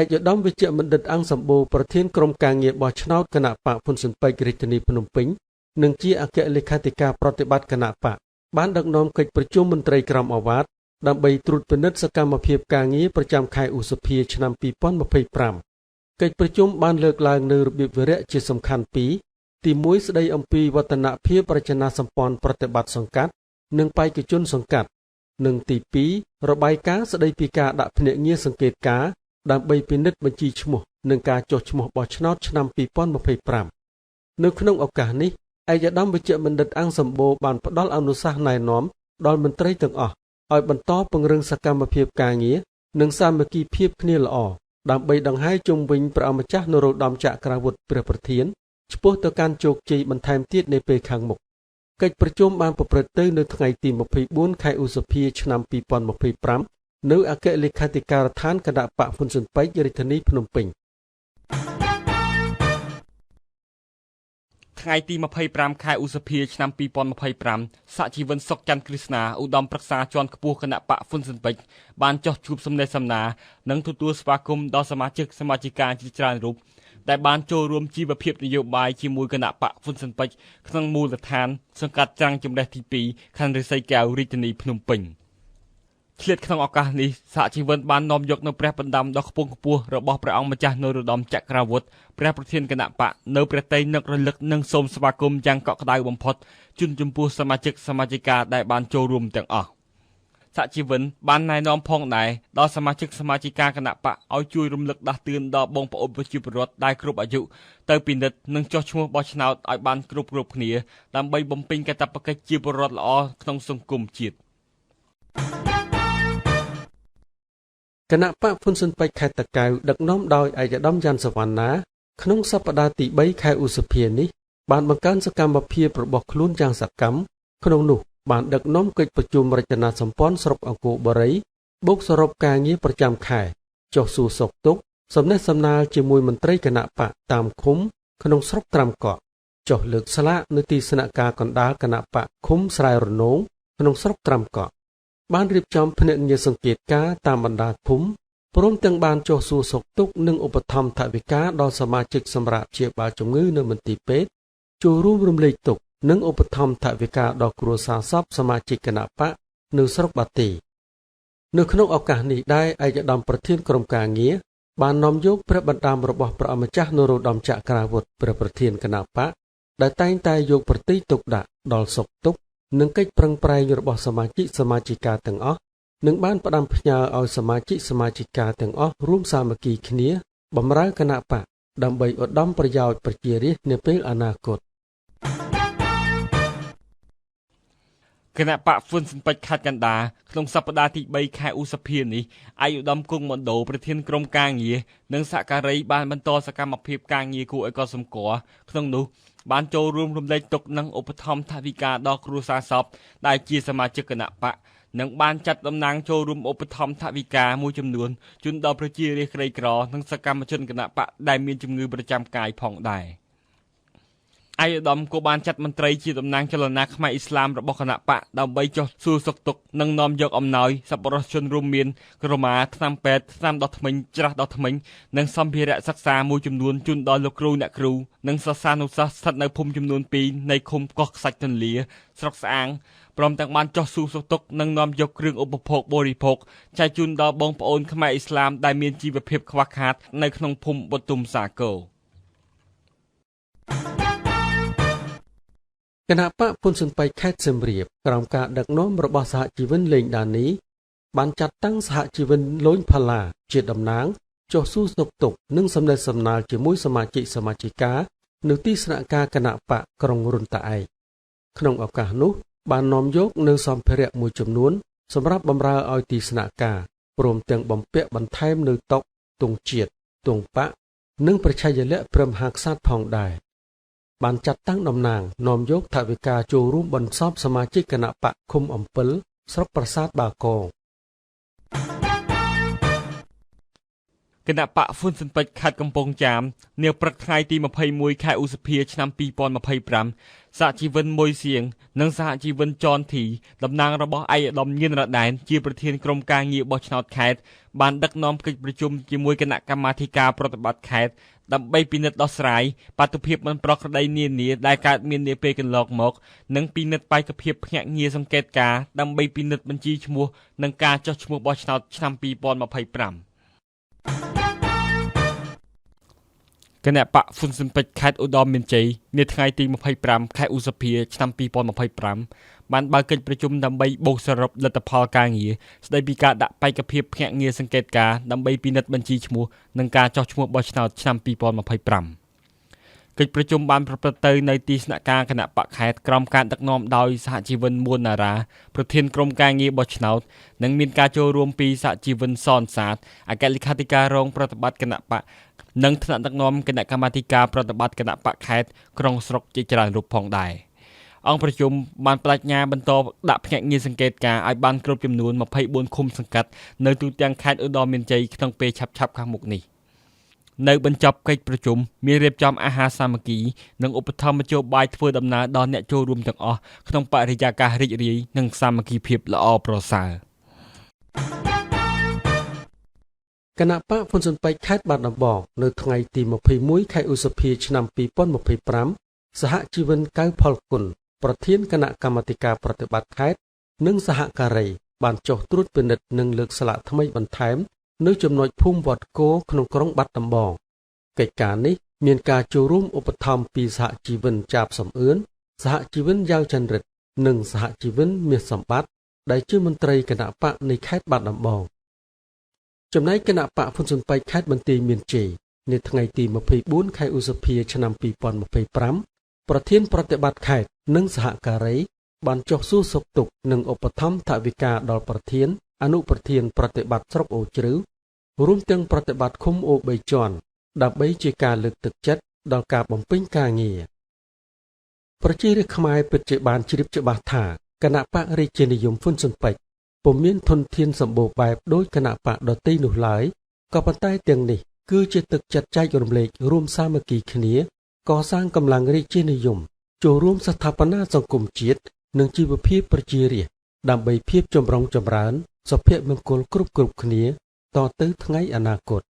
ឯកឧត្តមវេជ្ជបណ្ឌិតអង្គសម្បូរប្រធានក្រុមការងារបោះឆ្នោតគណបក្សហ៊ុនស៊ិនប៉ិចរាជធានីភ្នំពេញនិងជាអគ្គលេខាធិការប្រតិបត្តិគណបក្សបានដឹកនាំកិច្ចប្រជុំមន្ត្រីក្រោមឱវាទដើម្បីត្រួតពិនិត្យសកម្មភាពការងារប្រចាំខែឧសភាឆ្នាំ2025កិច្ចប្រជុំបានលើកឡើងនៅរបៀបវិរៈជាសំខាន់ពីរទី1ស្ដីអំពីវឌ្ឍនភាពរចនាសម្ព័ន្ធប្រតិបត្តិសង្កាត់និងបេក្ខជនសង្កាត់និងទី2របាយការណ៍ស្ដីពីការដាក់ភ្នាក់ងារសង្កេតការណ៍ដើម្បីពិនិត្យបញ្ជីឈ្មោះនិងការចុះឈ្មោះបោះឆ្នោតឆ្នាំ2025នៅក្នុងឱកាសនេះឯកឧត្តមវេជ្ជបណ្ឌិតអង្គសម្បូរបានផ្ដល់អនុសាសន៍ណែនាំដល់មន្ត្រីទាំងអស់ឲ្យបន្តពង្រឹងសកម្មភាពការងារនិងសាមគ្គីភាពគ្នាល្អដើម្បីដង្ហែជុំវិញព្រះអម្ចាស់នរោត្តមចក្រវុឌ្ឍព្រះប្រធានឆ្ពោះទៅកាន់ជោគជ័យបន្ថែមទៀតនាពេលខាងមុខកិច្ចប្រជុំបានប្រព្រឹត្តទៅនៅថ្ងៃទី24ខែឧសភាឆ្នាំ2025នៅអគ្គលេខាធិការដ្ឋានគណបក្សហ៊ុនស៊ិនប៉ិចរាជធានីភ្នំពេញថ្ងៃទី25ខែឧសភាឆ្នាំ2025សហជីវិនសុកច័ន្ទគ្រីស្ណាឧត្តមប្រឹក្សាជាន់ខ្ពស់គណបក្សហ៊ុនស៊ិនប៉ិចបានចុះជួបសំណេះសំណាលនិងទទួលស្វាគមន៍ដល់សមាជិកសមាជិកាជាច្រើនរូបដែលបានចូលរួមជីវភាពនយោបាយជាមួយគណបក្សហ៊ុនស៊ិនប៉ិចក្នុងមូលដ្ឋានសង្កាត់ច្រាំងចម្រេះទី2ខណ្ឌឫស្សីកែវរាជធានីភ្នំពេញឆ្លៀតក្នុងឱកាសនេះសហជីវិនបាននាំយកនៅព្រះបណ្ដាំដ៏ខ្ពង់ខ្ពស់របស់ព្រះអង្គម្ចាស់នរោត្តមចក្រវុឌ្ឍព្រះប្រធានគណបក្សនៅព្រះទ័យនឹករលឹកនិងសូមស្វាគមន៍យ៉ាងកក់ក្ដៅបំផុតជូនចំពោះសមាជិកសមាជិកាដែលបានចូលរួមទាំងអស់សហជីវិនបានណែនាំផងដែរដល់សមាជិកសមាជិកាគណបក្សឲ្យជួយរំលឹកដាស់តឿនដល់បងប្អូនប្រជាពលរដ្ឋដែលគ្រប់អាយុទៅពិនិត្យនិងចុះឈ្មោះបោះឆ្នោតឲ្យបានគ្រប់គ្នាដើម្បីបំពេញកាតព្វកិច្ចជាពលរដ្ឋល្អក្នុងសង្គមជាតិគណបក្សហ៊ុនស៊ិនប៉ិចខេត្តតាកែវដឹកនាំដោយឯកឧត្តមយ៉ាន់សវណ្ណាក្នុងសប្តាហ៍ទី3ខែឧសភានេះបានបង្កើនសកម្មភាពរបស់ខ្លួនយ៉ាងសកម្មក្នុងនោះបានដឹកនាំកិច្ចប្រជុំរចនាសម្ព័ន្ធស្រុកអង្គរបុរីបូកសរុបការងារប្រចាំខែចុះសួរសុខទុក្ខសំណេះសំណាលជាមួយមន្ត្រីគណបក្សតាមឃុំក្នុងស្រុកត្រាំកក់ចុះលើកស្លាកនៅទីស្នាក់ការកណ្ដាលគណបក្សឃុំស្រែរនោងក្នុងស្រុកត្រាំកក់បានរៀបចំភ្នាក់ងារសង្កេតការណ៍តាមបណ្ដាឃុំព្រមទាំងបានចុះសួរសុខទុក្ខនិងឧបត្ថម្ភថវិកាដល់សមាជិកសម្រាប់ព្យាបាលជំងឺនៅមន្ទីរពេទ្យចូលរួមរំលែកទុក្ខនិងឧបត្ថម្ភថវិកាដល់គ្រួសារសពសមាជិកគណបក្សនៅស្រុកបាទីនៅក្នុងឱកាសនេះដែរឯកឧត្តមប្រធានក្រុមការងារបាននាំយកព្រះបណ្ដាំរបស់ព្រះអម្ចាស់នរោត្តមចក្រវុឌ្ឍព្រះប្រធានគណបក្សដែលតែងតែយកប្រតិទុកដាក់ដល់សុខទុក្ខនិងកិច្ចប្រឹងប្រែងរបស់សមាជិកសមាជិកាទាំងអស់និងបានផ្ដាំផ្ញើឲ្យសមាជិកសមាជិកាទាំងអស់រួមសាមគ្គីគ្នាបម្រើគណបក្សដើម្បីឧត្តមប្រយោជន៍ប្រជារាស្ត្រនាពេលអនាគតគណបក្សហ៊ុនស៊ិនប៉ិចខេត្តកណ្ដាលក្នុងសប្តាហ៍ទី3ខែឧសភានេះឯកឧត្តមគង់មណ្ឌលប្រធានក្រុមការងារនិងសហការីបានបន្តសកម្មភាពការងារគួរឲ្យកត់សម្គាល់ក្នុងនោះបានចូលរួមរំលែកទុក្ខនិងឧបត្ថម្ភថវិកាដល់គ្រួសារសពដែលជាសមាជិកគណបក្សនិងបានចាត់តំណាងចូលរួមឧបត្ថម្ភថវិកាមួយចំនួនជូនដល់ប្រជារាស្ត្រក្រីក្រនិងសកម្មជនគណបក្សដែលមានជំងឺប្រចាំកាយផងដែរឯកឧត្តមក៏បានចាត់មន្ត្រីជាតំណាងចលនាខ្មែរអ៊ីស្លាមរបស់គណបក្សដើម្បីចុះសួរសុខទុក្ខនិងនាំយកអំណោយសប្បុរសជនរួមមានក្រមាថ្នាំពេទ្យថ្នាំដោះធ្មេញច្រាសដោះធ្មេញនិងសម្ភារៈសិក្សាមួយចំនួនជូនដល់លោកគ្រូអ្នកគ្រូនិងសិស្សានុសិស្សស្ថិតនៅភូមិចំនួន2នៃឃុំកោះខ្សាច់ទន្លាស្រុកស្អាងព្រមទាំងបានចុះសួរសុខទុក្ខនិងនាំយកគ្រឿងឧបភោគបរិភោគចែកជូនដល់បងប្អូនខ្មែរអ៊ីស្លាមដែលមានជីវភាពខ្វះខាតនៅក្នុងភូមិបុទុមសាគរគណបក្សហ៊ុនស៊ិនប៉ិចខេត្តសៀមរាបក្រោមការដឹកនាំរបស់សហជីវិនលេងដានីបានចាត់តាំងសហជីវិនលូញផាឡាជាតំណាងចុះសួរសុខទុក្ខនិងសំណេះសំណាលជាមួយសមាជិកសមាជិកានៅទីស្នាក់ការគណបក្សក្រុងរុនតាឯកក្នុងឱកាសនោះបាននាំយកនៅសម្ភារៈមួយចំនួនសម្រាប់បម្រើឲ្យទីស្នាក់ការព្រមទាំងបំពាក់បន្ថែមនៅតុទង់ជាតិទង់បក្សនិងប្រជាលក្ខណ៍ព្រះមហាក្សត្រផងដែរបានចាត់តាំងតំណាងនាំយកថវិកាចូលរួមបន្សពសមាជិកគណបក្សឃុំអំពិលស្រុកប្រាសាទបាគង គណបក្សហ្វុនស៊ិនប៉ិចខេត្តកំពង់ចាមនាព្រឹកថ្ងៃទី21ខែឧសភាឆ្នាំ2025សហជីវិនមួយសៀងនិងសហជីវិនចនធីតំណាងរបស់ឯកឧត្តមញៀនរ៉ាដែនជាប្រធានក្រុមការងារបោះឆ្នោតខេត្តបានដឹកនាំកិច្ចប្រជុំជាមួយគណៈកម្មាធិការប្រតិបត្តិខេត្តដើម្បីពិនិត្យដោះស្រាយបាតុភិបមិនប្រក្រតីនានាដែលកើតមាននាពេលកន្លងមកនិងពិនិត្យបេក្ខភាពភ្នាក់ងារសង្កេតការដើម្បីពិនិត្យបញ្ជីឈ្មោះនិងការចុះឈ្មោះបោះឆ្នោតឆ្នាំ2025គណបក្សហ្វុនស៊ិនពេជ្រខេត្តឧត្តរមានជ័យនាថ្ងៃទី25ខែឧសភាឆ្នាំ2025បានបើកកិច្ចប្រជុំដើម្បីបូកសរុបលទ្ធផលការងារស្ដីពីការដាក់បេក្ខភាពភ្នាក់ងារសង្កេតការដើម្បីពិនិត្យបញ្ជីឈ្មោះនិងការចុះឈ្មោះបោះឆ្នោតឆ្នាំ2025កិច្ចប្រជុំបានប្រព្រឹត្តទៅនៅទីស្នាក់ការគណបក្សខេត្តក្រោមការដឹកនាំដោយសហជីវិនមួនណារ៉ាប្រធានក្រុមការងារបោះឆ្នោតនិងមានការចូលរួមពីសហជីវិនសនសាទអគ្គលេខាធិការរងប្រតិបត្តិគណបក្សនិងថ្នាក់ដឹកនាំគណៈកម្មាធិការប្រតិបត្តិគណបក្សខេត្តក្រុងស្រុកជាច្រើនរូបផងដែរអង្គប្រជុំបានបដិញ្ញាបន្តដាក់ភ្នាក់ងារសង្កេតការឲ្យបានគ្រប់ចំនួន24ឃុំសង្កាត់នៅទូទាំងខេត្តឧត្តរមានជ័យក្នុងពេលឆាប់ៗខាងមុខនេះនៅបញ្ចប់កិច្ចប្រជុំមានរៀបចំអាហារសាមគ្គីនិងឧបត្ថម្ភមធ្យោបាយធ្វើដំណើរដល់អ្នកចូលរួមទាំងអស់ក្នុងបរិយាកាសរីករាយនិងសាមគ្គីភាពល្អប្រសើរគណបក្សហ្វុនស៊ិនប៉ិចខេត្តបាត់ដំបងនៅថ្ងៃទី21ខែឧសភាឆ្នាំ2025សហជីវិនកៅផលគុណប្រធានគណៈកម្មាធិការប្រតិបត្តិខេត្តនិងសហការីបានចុះត្រួតពិនិត្យនិងលើកស្លាកថ្មីបន្ថែមនៅចំណុចភូមិវត្តគោក្នុងក្រុងបាត់ដំបងកិច្ចការនេះមានការចូលរួមឧបត្ថម្ភពីសហជីវិនចាបសំអឿនសហជីវិនយ៉ាវចន្ទរិទ្ធនិងសហជីវិនមាសសម្បត្តិដែលជាមន្ត្រីគណបក្សនៃខេត្តបាត់ដំបងចំណែកគណបក្សហ្វុនស៊ិនប៉ិចខេត្តបន្ទាយមានជ័យនៅថ្ងៃទី24ខែឧសភាឆ្នាំ2025ប្រធានប្រតិបត្តិខេត្តនិងសហការីបានចុះសួរសុខទុក្ខនិងឧបត្ថម្ភថវិកាដល់ប្រធានអនុប្រធានប្រតិបត្តិស្រុកអូជ្រៅរួមទាំងប្រតិបត្តិឃុំអូបីជាន់ដើម្បីជាការលើកទឹកចិត្តដល់ការបំពេញការងារប្រជារាស្ត្រខ្មែរពិតជាបានជ្រាបច្បាស់ថាគណបក្សរាជានិយមហ្វុនស៊ិនប៉ិចពុំមានធនធានសម្បូរបែបដោយគណបក្សដទៃនោះឡើយក៏ប៉ុន្តែទាំងនេះគឺជាទឹកចិត្តចែករំលែករួមសាមគ្គីគ្នាកសាងកម្លាំងរាជានិយមចូលរួមស្ថាបនាសង្គមជាតិនិងជីវភាពប្រជារាស្ត្រដើម្បីភាពចម្រុងចម្រើនសុភមង្គលគ្រប់គ្នាតទៅថ្ងៃអនាគត។